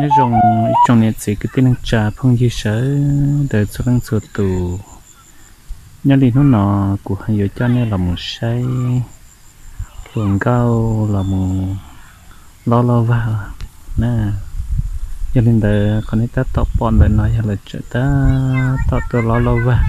Nyob zoo ib tsoom niam txiv kwv tij neej tsa phooj ywg sawv daws txhua leej txhua tus. Nyob li hnub no kuv ho yuav coj nej los mus saib hluas nkauj los mus lob lauj vag na. Yog li ntawd qhov nej tab tom pom ntawm no yog lawv tseem tab tom tuaj lob lauj vag.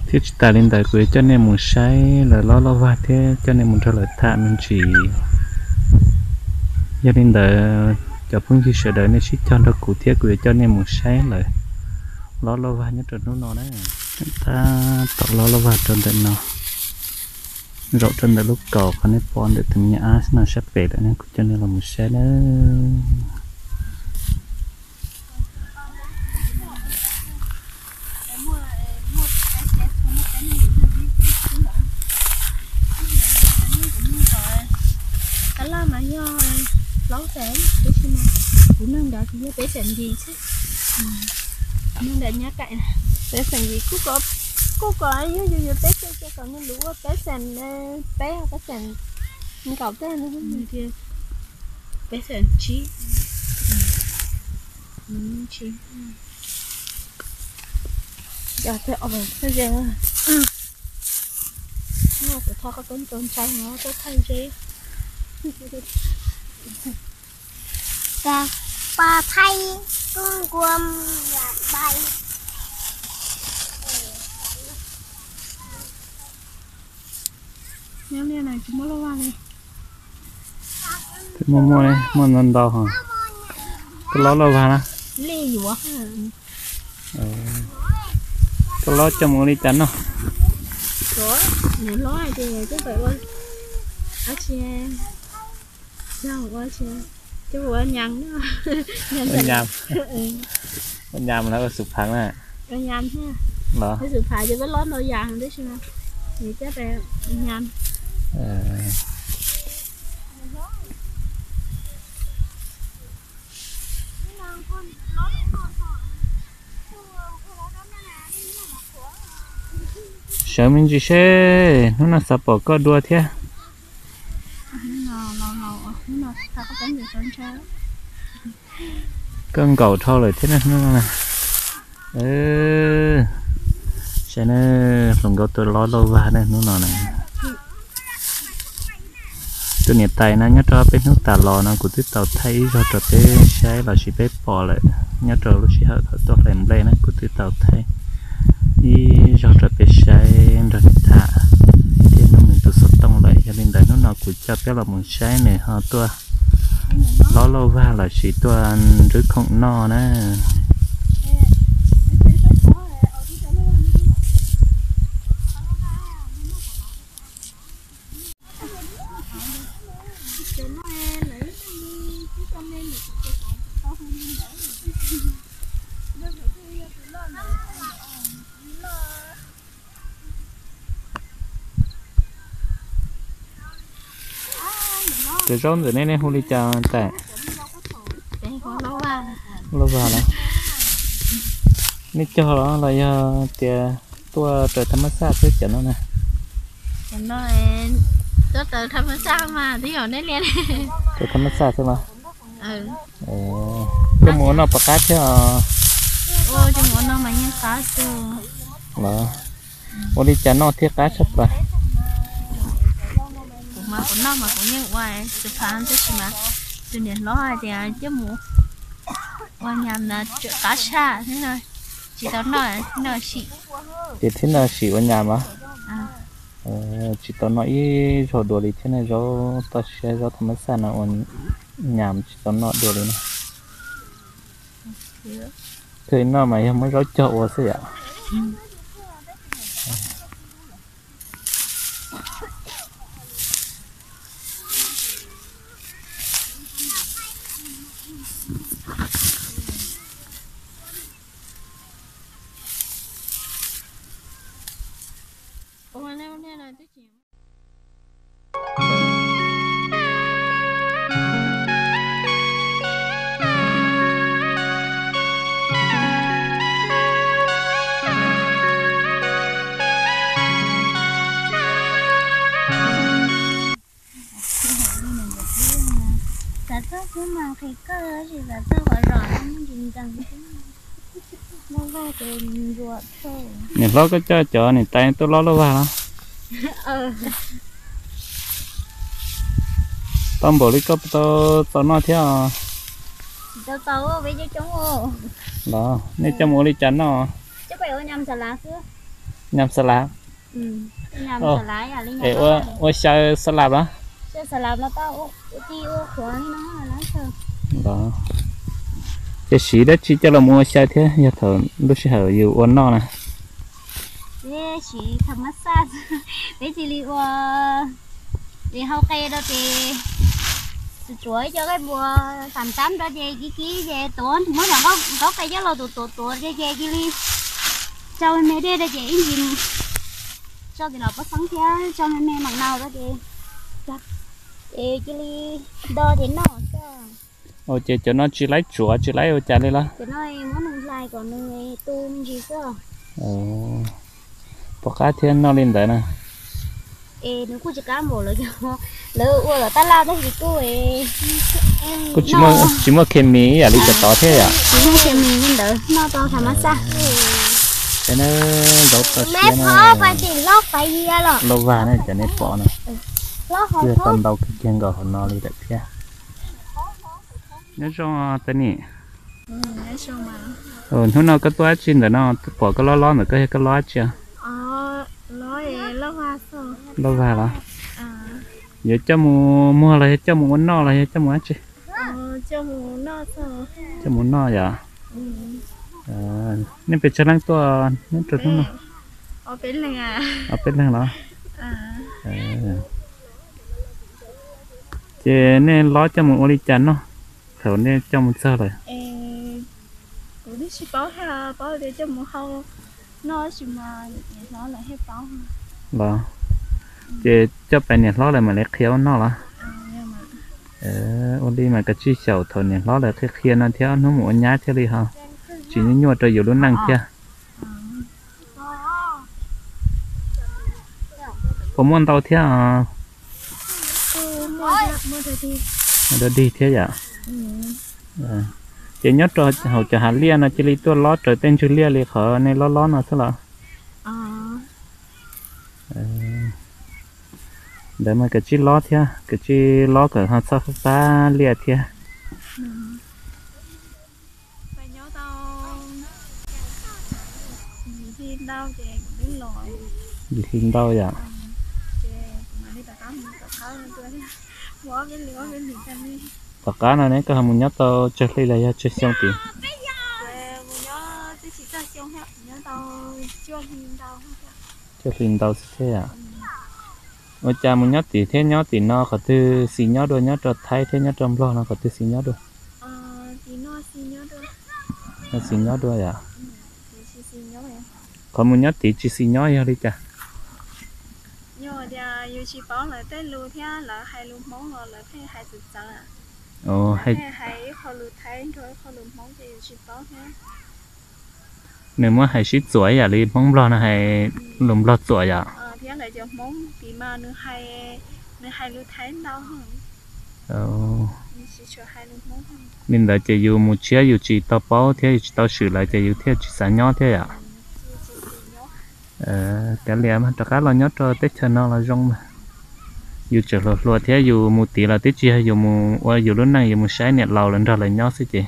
Thiab tsis tas li ntawd kuv yuav coj nej mus saib lawv lob lauj vag thiab coj nej mus nrog lawv tham me ntsis. Yog li ntawd cov phooj ywg sawv daws nej sib cog nrog kuv thiab kuv yuav coj nej mus saib lawv lob lauj vag nyob rau hnub no na. Tab tom lob lauj vag rau ntawm no, zaum rau ntawm lub kaus qhov nej pom ntawm tus me nyuam ab no sab pem lawm ne, kuv coj nej los mus saib na. Tab laj mas yog plaub xees, tab sis mas kuv nug ntawd kuv yog peb xees yim xwb. Nug ntawd nyab kaim peb xees yim, kuj kom yog yus yus peb xees ces kom nws lub ua peb xees peb, peb xees nkaum tej no, peb xees tsib. Cov peb os thawj ze, no kuv thov koj koob rau ntshai no tuaj thawj ze. Pas thaij koj nkuam bai. Nyob li no tsis muaj lauj vag li. Muaj muaj li, muaj ntau ntau hos. Koj lob lauj vag na. Li yuav. Koj lob coj mus ua li cas noj? Nws lob hais tias coj pais ua, ab tsi, yog ua tsi, coj ua nyam noj. Ua nyam, ua nyam los ua xu phav na. Ua nyam thiab. Los ua xu phav ces peb lob ntau yam tab sis mas nws coj pais ua nyam. Sawv me ntsis seb, hnub no xav pom koj dua thiab. Koj nkaum dhau lawm thiab ne hnub no na. Saib ne, hluas nkauj tuaj lob lauj vag ne hnub no na. Tus niam tais no nyob rau peb hnub tas los no kuv twb tau thaij ib zaug rau peb saib lossis peb pom lawm nyob rau lub sij hawm thaum tuaj hlais nplej na, kuv twb tau thaij ib zaug rau peb saib nrog nws tham thiab nug nws tus xov tooj lawm. Yog li ntawd hnub no kuv coj peb los mus saib nws ho tuaj lob lauj vag lossis tuaj nrwb khoom noj na. Cov zaub ntawm nej nej hu li cas tais? Lauj vag los? Nej cog los los yog tias tuaj raws tham mas xaj xwb cov no na? Cov no tuaj raws tham mas xaj mas twb yog nej liaj li. Raws tham mas xaj xwb los? Koj mus ua noj puas qab thiab? Ua, coj mus ua noj mas yeej qab xwb. Los ua li cas noj thiaj qab tshaj plaws? Kuv mas kuv noj mas kuv yeej ua xwb phav tab sis mas tus niam hlob hais tias coj mus ua nyam na tseem qab tshaj thiab no, tsis tau noj, noj sim. Ces thiaj noj sim ua nyam los? Tsis tau noj ib zaug dua li thiab ne, zaub toj siab zaub tham mas xaj no ua nyam tsis tau noj dua li na. Thiaj li noj mas yog muab zaub cog ua xwb yom. Niam hlob koj coj cov niam tais tuaj lob lauj vag los? Tau npaum li koj tau txaus noj thiab os. Los nej coj mus ua li cas noj? Nyam xas lav. Es ua xyaw xas lav los? Los ces siv dab tsi coj los mus ua xyaw thiab yog thaum lub sij hawm yus ua noj na? Peb cia li ua, ces hau qe rau ces tsuav ib co nqaij npua xam tab rau ces kib kib ces tuav, muab cov nqaij qe coj los tuav tuav tuav ces cia li tso me me dej rau ces ib ntsis tso tim los pob xeeb thiab tso me me mam nau rau ces, ces cia li do ces noj xwb. Ces cov no tsis laib tsuav tsis laib ua cas li los? Cov no muab nws hlais kom nws tu me ntsis xwb. Pom qab thiab noj li ntawd na. Es nws kuj tsis qab npaum lawv, lawv ua los tab laj tab sis kuj, kuj tsis muaj khes mis ib yam li cov tod thiab yom? Tsis muaj khes mis li ntawd, noj tau tham mas xaj. Lauj vag ne, cov nej pom no, twb tau ntau kawg kiag nkaus hauv no li lawm thiab. Nyob zoo tais ni. Hnub no koj tuaj dab tsi ntawm no, pom koj lob lob ntawm koj yog koj lob dab tsi? Lob vag los? Yuav coj mus muag los yog coj mus ua noj los yog coj mus dab tsi? Coj mus noj yom. Nej pes tsawg leej tuaj nyob rau hnub no? Ob peb leeg los? Ces nej lob coj mus ua li cas noj thaum nej coj mus txog lawm? Kuv twb tsis paub thiab, paub tias coj mus hau noj tab sis mas niam hlob lawv thiaj paub. Los, ces coj pais niam hlob lawv mam li qhia ua noj los? Ua li mas kav tsij xyaum thaum niam hlob lawv qhia qhia no thiab hnub mus ua nyab thiaj li ho tsis nyuaj nyuaj rau yus lub neej thiab. Puas muaj ntau thiab? Dog dig thiab yom. Ces nyob rau hauv cov hav liaj no cia li tuaj lob raws tej ntswg liaj li qhov nej lob lob no xwb los? Ntawd mas kav tsij lob thiab, kav tsij lob kom ho txhob fab fab liaj thiab. Yim hli ntau yom. Tom qab no ne koj ho mus nyob tau tsawg hli los yog tsawg xyoo tid? Tsawg hli ntau xwb thiab yom. Ua cas mus nyob tim thiab nyob tim no qhov twg xis nyob dua, nyob rau Thaib thiab nyob rau Nplog no qhov twg xis nyob dua? Xis nyob dua yom. Qhov mus nyob tid tsis xis nyob yog li cas? Nws muab hais sib txuas ib yam li Hmoob Nplog no hais lus Nplog txuas yom. Li ntawd ces yus mus tshiab yus tsis tau paub thiab yus tsis tau swm lawv ces yus thiaj tsis xav nyob thiab yom. Kav liam mas rov qab los nyob rau teb chaws no los zoo mas. Yus tseem hluas hluas thiab yus mus tid los twb tsis yog yus mus ua yus lub neej, yus mus saib niam laus lawv nrog lawv nyob xwb ces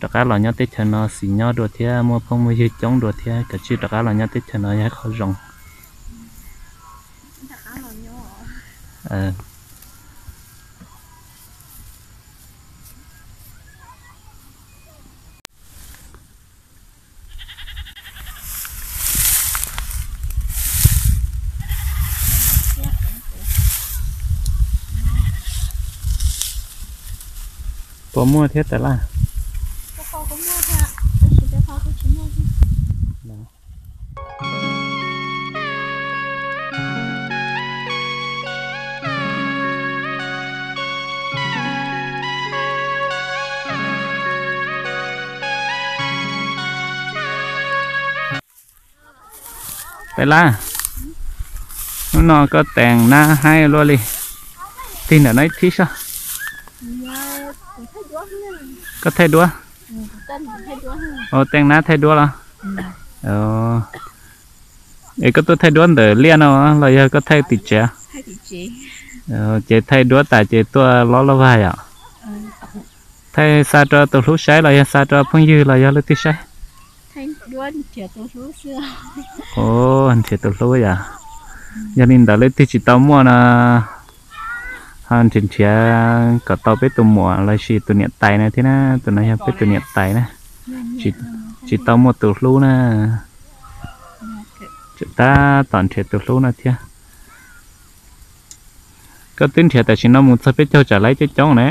rov qab los nyob teb chaws no xis nyob dua thiab muaj phooj muaj ywg coob dua thiab, kav tsij rov qab los nyob teb chaws no yog ib qho zoo. Puas muaj thiab tais laj? Tais laj, hnub no koj teem nab haib luaj li, tig ntawm no ib thib soj. Koj thaij duab? Ua teej nab thaij duab los? Es koj tuaj thaij duab ntawm liaj no los yog koj thaij tim tsev? Ces thaij duab tas ces tuaj lob loj vag yom? Thaij xa rau tus hlub saib los yog xa rau phooj ywg los yog leej twg saib? Nrhiav tus hlub yom. Yog li ntawd leej twg tsis tau muaj no ho nrhiav nrhiav kom tau peb tus muam los sis tus niam tais na thiab na, tus no yog peb tus niam tais na, tsis tau muaj tus hlub na. Tab tom nrhiav tus hlub no thiab. Koj twb nrhiav tam sim no mus txog peb caug tsam laib coob coob ne.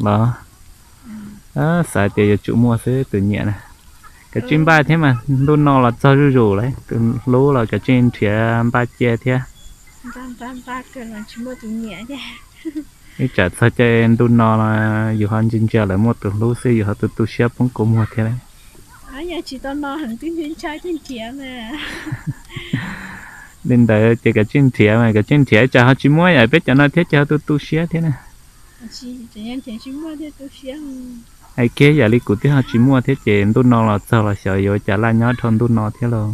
Los, xav tias yuav tsum muaj xwb tus nyiam na. Kav tsij npaj thiab mas, ntuj no los txog zuj zus lawm, tus hlub los kav tsij nrhiav npaj cia thiab. Ib tsam txog caij ntuj no los yus ho ntsia ntsia lawv muaj tus hlub xwb yus ho tu tu siab poob kua muag thiab lauj. Li ntawd ces kav tsij nrhiav mas, kav tsij nrhiav, ib tsam ho tsis muaj yam peb cov no thiab ces ho tu tu siab thiab na. Hais kiag yam li kuv twb ho tsis muaj thiab ces ntuj no los txog los xyov yuav ua cas laj nyob dhau ntuj no thiab lauj.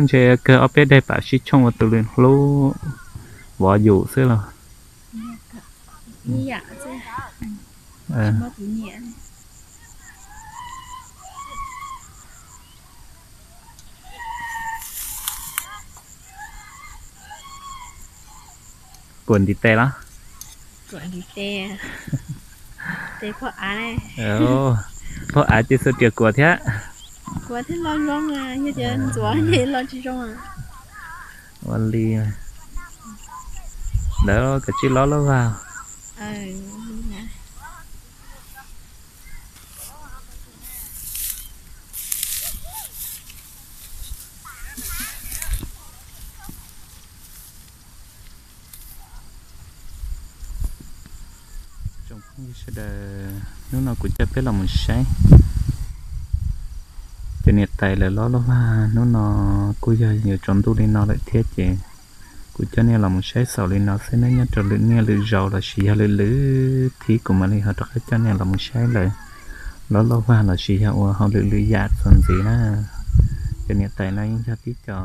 Ntshe kawg ob peb daim pam sib tshooj ua tus hlub vov yus xwb los. Kuam ntiv tes los? Phauj av ces xuas riam kuam thiab. Ua li ntawd kav tsij lob loj vag. Tsoom phooj ywg sawv daws, hnub no kuv coj peb los mus saib cov niam tais lawv lob loj vag. Hnub no kuj yog yuav tsaus ntuj li no lawm thiab ces kuv coj nej los mus saib xaus li no xwb nawb. Nyob rau lwm niaj lwm zaus lossis yog lwm lwm thib kuv mam li ho rov qab coj nej los mus saib lawv lob loj vag lossis yog ua hauj lwm lwm yam txuas ntxiv na. Cov niam tais no yeej yog tib co